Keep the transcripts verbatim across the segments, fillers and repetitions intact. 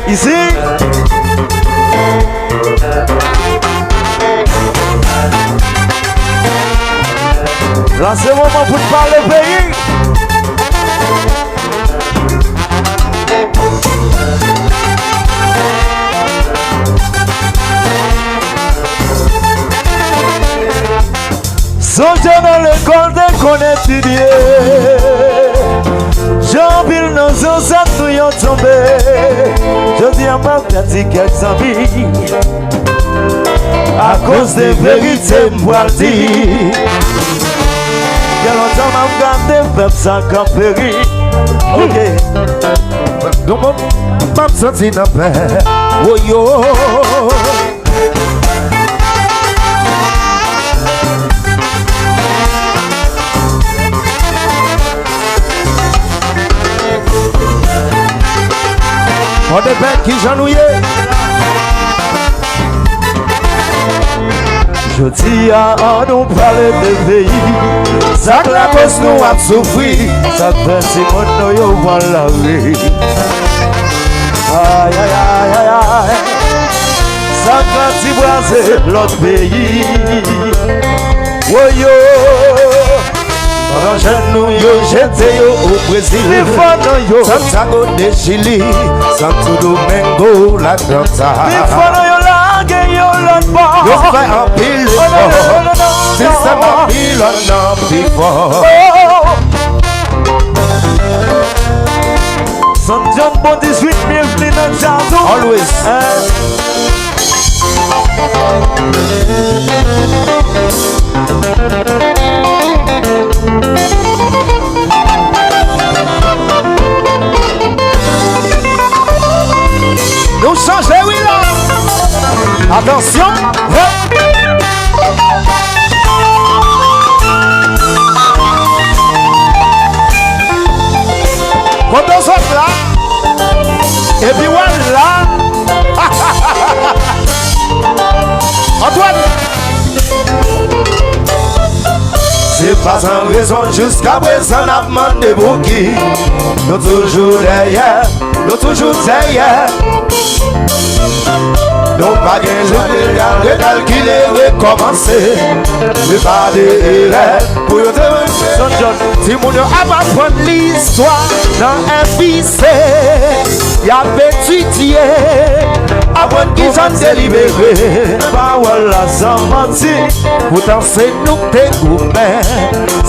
Isi. La se moman pou n pale peyi. Sonje nan lekòl te konn etidye. Jan anpil nan zansèt nou yo tonbe. Jodi a m ap pèdi kèk zanmi. Akoz de verite m pral di. Gen lontan m ap gade pèp sa k ap peri. Ok. Yon moman m ap santi nan pè. Woyo. Pòdepè, kijan nou ye? Jodi a, an nou pale de peyi. Sa k lakoz nou ap soufri? Sa k fè timoun nou yo pran lari? Ay, ay, ay, ay, ay. Sa k antibraze lòt peyi? Woyo! Pandan jèn nou yo jete yo o Brezil. Pifò nan yo. Santiago de Chili, Santo Domingo, Latlanta. Pifò nan yo lage yo lòt bò. Yo fè anpil efò. Sistèm Babilòn nan pi fò. Santiago bon dizuit, byenvni nan djaz ou. Always. Nou chanje wi la. Atansyon. Hey. Kote zòt la? Epi w al la. Antoine. Se pa san rezon jiskaprezan n ap mande pouki nou toujou dèyè, nou toujou dèyè. Nou pa gen lè pou rekalkile, rekòmanse. Se pa de erè pou yo te mande. Timoun yo ap aprann listwa nan F I C. Y ap etidye, aprann kijan n te libere. Pawòl la san manti. Poutan se nou k te goumen,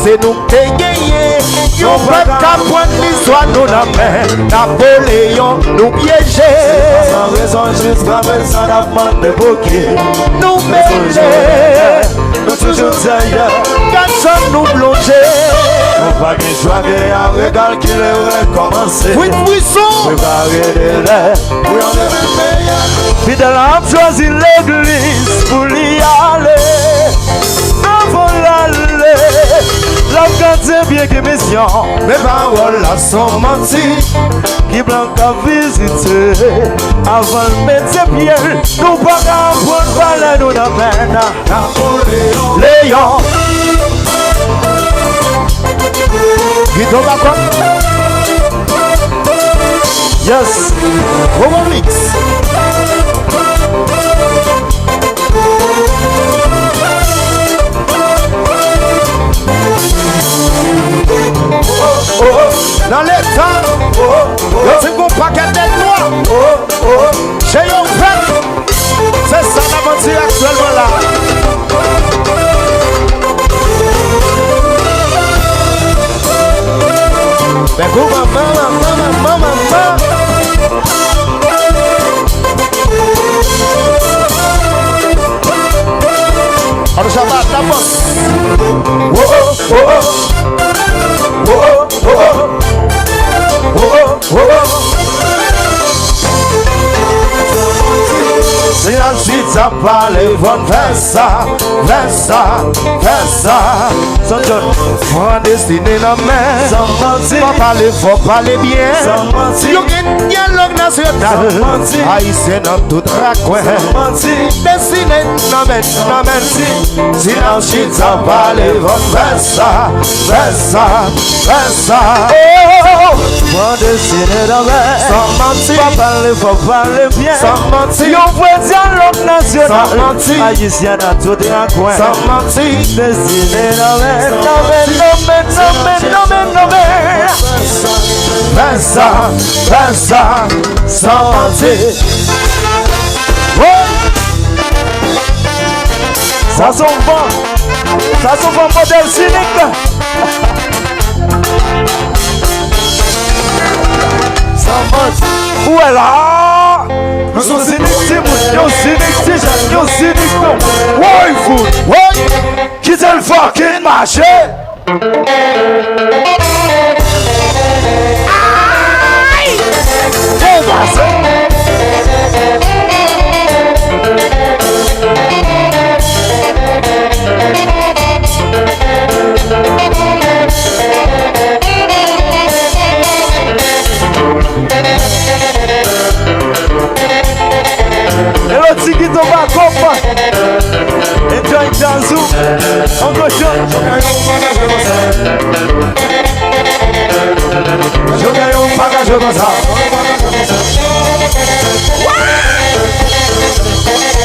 se nou k te genyen. Yon pèp k aprann listwa nou nan men. Napoleyon nou pyeje. Se pa san rezon jiskaprezan n ap mande pouki nou mele. Nou toujou dèyè. Gad jan nou plonje. Nou pa gen chwa ke a rekalkile, rekòmanse. Frit frison. Prepare de lè pou yon demen meyè. Fidèl la ap chwazi legliz pou li ale. Avan l ale, l ap gade byen ki misyon. Men pawòl la s on manti. Ki blan k ap vizite. Avan l mete pye l, nou pa ka aprann valè nou nan men. Napoleyon. Leyon. Guido Bacon. Yes. Robo Mix. Nan leta, yo di gon pakèt nèg nwa. Je yo fèt. Se sa n ap antre aktyèlman la. Bègou manman, manman, manman, manman. Ann chaba, tapòs. Wo, wo, wo, wo. Wo, wo, wo, wo. Wo, wo, wo, wo. Sinyal Sud ap pale, fò n fè sa, fè sa, fè sa. San John, pran destine nan men. San manti. Fò pale, fò pale byen. San manti. Yo gen dyalòg nasyonal. San manti. Ayisyen nan tout rakwen. San manti. Destine nan men, nan men. Sinyal Sud ap pale, fò n fè sa, fè sa, fè sa. Oh, Mwen deside nan men. San manti. Pa pale fò, pale byen. San manti. Yon vrè dyalòg nasyonal. San manti. Ayisyen nan tout rakwen. San manti. Deside nan men, nan men, nan men, nan men, nan men, nan men. Fè sa, fè sa, san manti. Woy! Sa se yon van. Sa se yon van modèl sinik. Sa manti. Ou wè la? Nou se yon sinik timoun, yon sinik ti jèn, yon sinik nou. Woy, fout, woy. Kite l fucking mache. Ay! Bon, pase. Hello, Tiki Tobacco. Enjoy jazz ou. An gòch. Jodi a yo pa ka jwe konsa.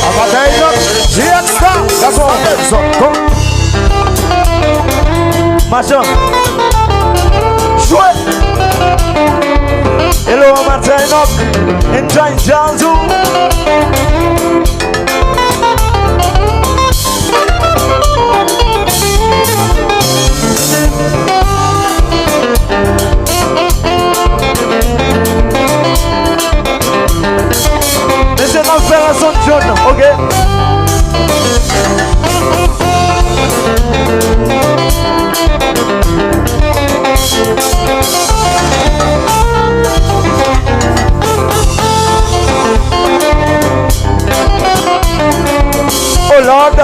Avantaj lòt. G X la. Gason. Machan. Jwe. Hello, Amatè Enoch. Enjoy jazz ou. Mesye, n ap fè leson John, oke? Oh Lord!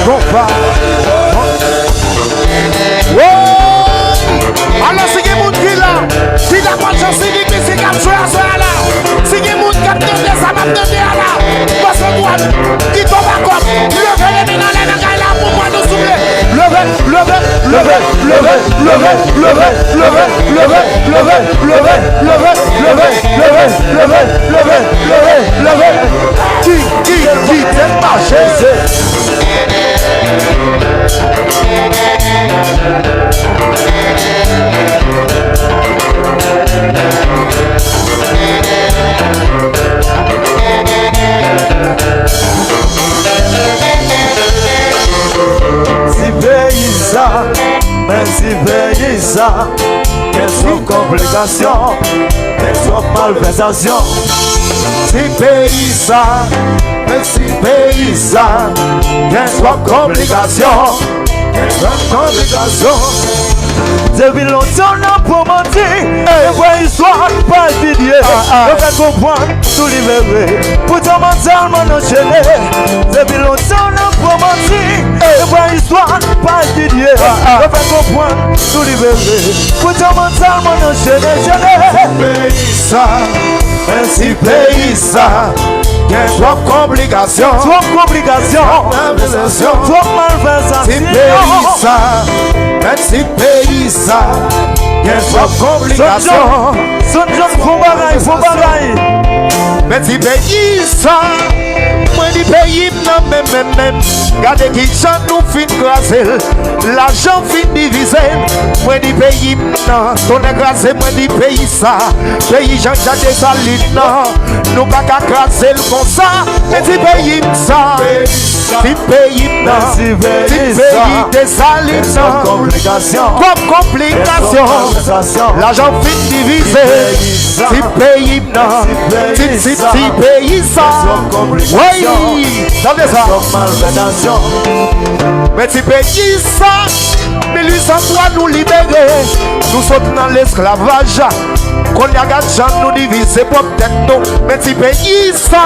Konpa. Alò, si gen moun ki la, ki dakò ak jan Sinik Mizik ap jwe aswè a la, si gen moun k ap tande sa m ap tande a la, pase dwat, ki to bakòp, leve men nou anlè nan kay la pou mwen nou souple. Leve, leve, leve, leve. Ki, ki, ki tèt mache, se. Ti peyi sa, men ti peyi sa, gen twòp konplikasyon, gen twòp malvèzasyon. Ti peyi sa, men ti peyi sa, gen twòp konplikasyon, gen twòp konplikasyon. Depi lontan n ap pran manti, e vre istwa pa etidye. Yo fè konprann tou li vere, poutan mantalman n anchene. Depi lontan n ap pran manti, e vre istwa pa etidye. Yo fè konprann tou li vere, poutan mantalman n anchene, chene. Peyi sa, men ti peyi sa, gen twòp konplikasyon. Twòp konplikasyon. Twòp malvèzasyon. Twòp malvèzasyon. Ti peyi sa, men ti peyi sa, gen twòp konplikasyon. Son John, fon bagay, fon bagay. Men ti peyi sa. Mwen di peyi m nan menm, menm, menm. Gade kijan nou fin kraze l. Lajan fin divize l. Mwen di peyi m nan. Tonnè kraze, mwen di peyi sa. Peyi Jan Jak Desalin nan. Nou pa ka kraze l konsa. Men ti peyi m sa. Ti peyi m nan. Ti peyi Desalin nan. Twòp konplikasyon. Lajan fin divize. Ti peyi m nan. Ti, ti, ti peyi sa. Wi. Tande sa. Men ti peyi sa. Mil uit san twa nou libere. Nou sot nan lesklavaj. Kounye a gad jan nou divize pwòp tèt nou. Men ti peyi sa.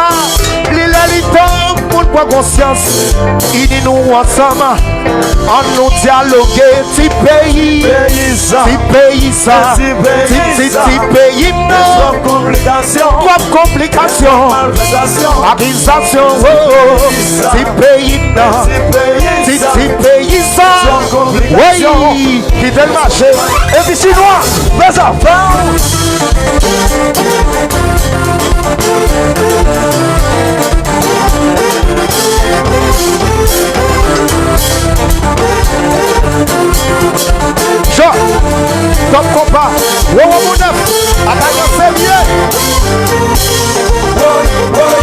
Li lè li tan pou n pran konsyans. Ini nou ansanm. Ann nou dyaloge. Ti peyi. Ti peyi sa. Ti, ti, ti peyi m nan. Twòp konplikasyon. Akizasyon. Oh, oh. Ti peyi m nan. Ti, ti peyi sa. Wi. Kite l mache. Epi chinwa, fè sa, fè. Jò, Top Konpa, Wowo Mounèf, atake serye. Woy, woy.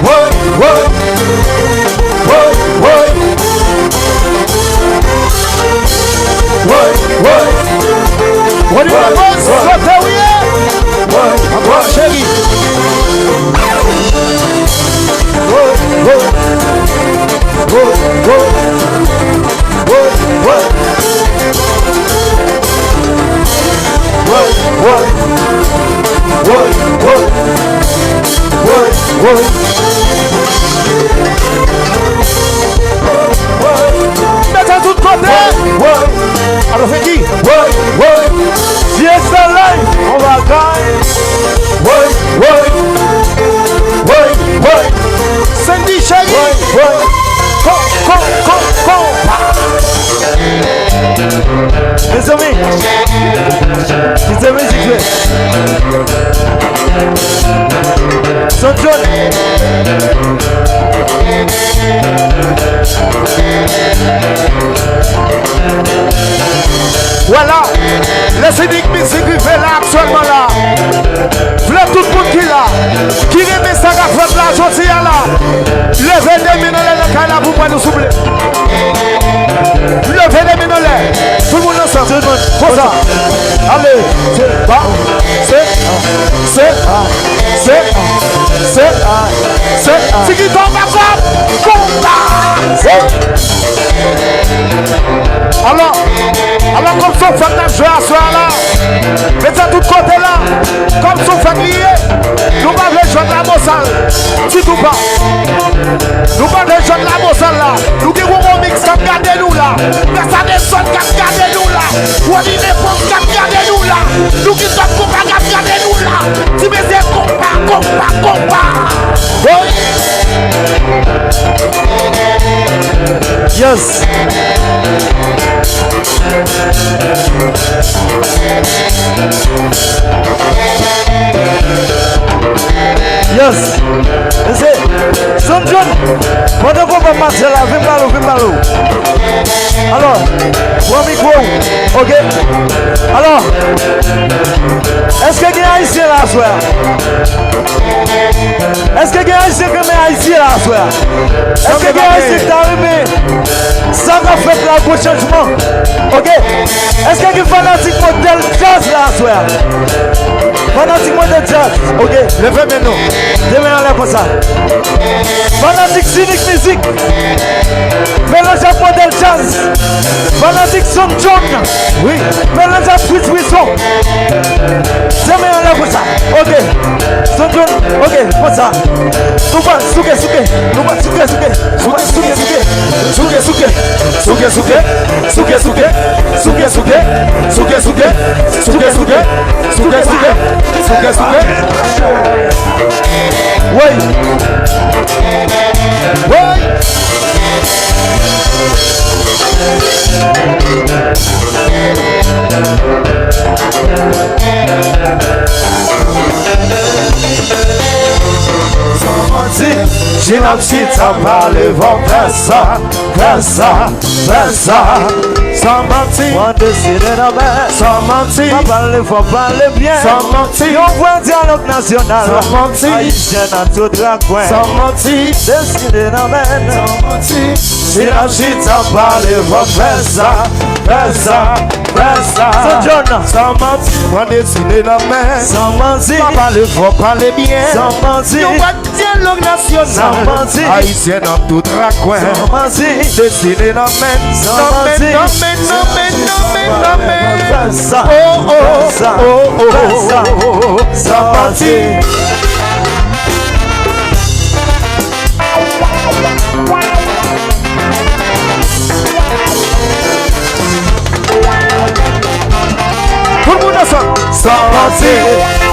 Woy, woy. Woy, woy. Woy, woy. Roni Lapoz, kote w ye? Woy, woy. Cheri. Woy, woy. Woy, woy. Woy, woy. Woy, woy. Woy, woy. Woy, woy. Mete tout kote. Woy, woy. Alo, Feki. Woy, woy. Fiesta Live. On bagay. Woy, woy. Woy, woy. Sandy Cheri. Woy, woy. Ko, ko, ko, ko. Mezanmi, kite mizik jwe. Son John. Vwala, lè Sinik Mizik rive la aktyèlman la, vle tout moun ki la, ki renmen sa k ap fèt la jodi a la, leve de men anlè nan kay la pou mwen nou souple. Leve de men anlè. Tout moun ansanm. Tout moun. Konsa. Ale. Se pa. Se. Se. Se. Se. Se. Tiki to pa kòb. Konsa. Alò. Alò, kòm se yon fèt n ap jwe aswè a la. Mete tout kote la. Kòm se yon fèt li ye. Nou pa vle jwenn la bosal. Ditou pa. Nou pa vle jwenn la bosal la. Nou gen Wowo Mix k ap gade nou la. Pèsonèl k ap gade nou la. Wòdi Nefòs k ap gade nou la. Nou ki Top Konpa k ap gade nou la. Ti mesye konpa, konpa, konpa. Woy. Yes. Yes. Mesye, Son John, pandan konpa ap mache la, vin pale, vin pale. Alò, pran mikwo w, oke? Alò, èske gen Ayisyen la aswè a? Èske gen Ayisyen k renmen Ayiti la aswè a? Èske gen Ayisyen ki ta renmen sa k ap fèt la, gwo chanjman? Oke? Èske gen fanatik Modèl Djaz la aswè a? Fanatik Modèl Djaz, oke? Leve men nou. De men anlè konsa. Fanatik Sinik Mizik. Melanje ak Modèl Djaz. Fanatik Son John. Wi. Melanje ak Fritz Wilson. De men anlè konsa. Oke. Son John. Oke. Konsa. Nou pral souke, souke. Nou pral souke, souke. Nou pral souke, souke. Souke, souke. Souke, souke. Souke, souke. Souke, souke. Souke, souke. Souke, souke. Woy. Woy. San manti, Si n ap chita pale, fò fè sa, fè sa, fè sa. San manti. Mwen deside nan men. San manti. Mwen pale fò, pale byen. San manti. Yon vrè dyalòg nasyonal. San manti. Ayisyen nan tout rakwen. San manti. Deside nan men. San manti. Si n ap chita pale, fò fè sa, fè sa, fè sa. San John. San manti. Mwen deside nan men. San manti. Mwen pale fò, pale byen. San manti. Yon vrè dyalòg nasyonal. San manti. Ayisyen nan tout rakwen. San manti. Deside nan men. San manti. Nan men, nan men, nan men, nan men. Fè sa. Oh, oh, oh, oh. Fè sa. San manti. Tout moun ansanm. San manti.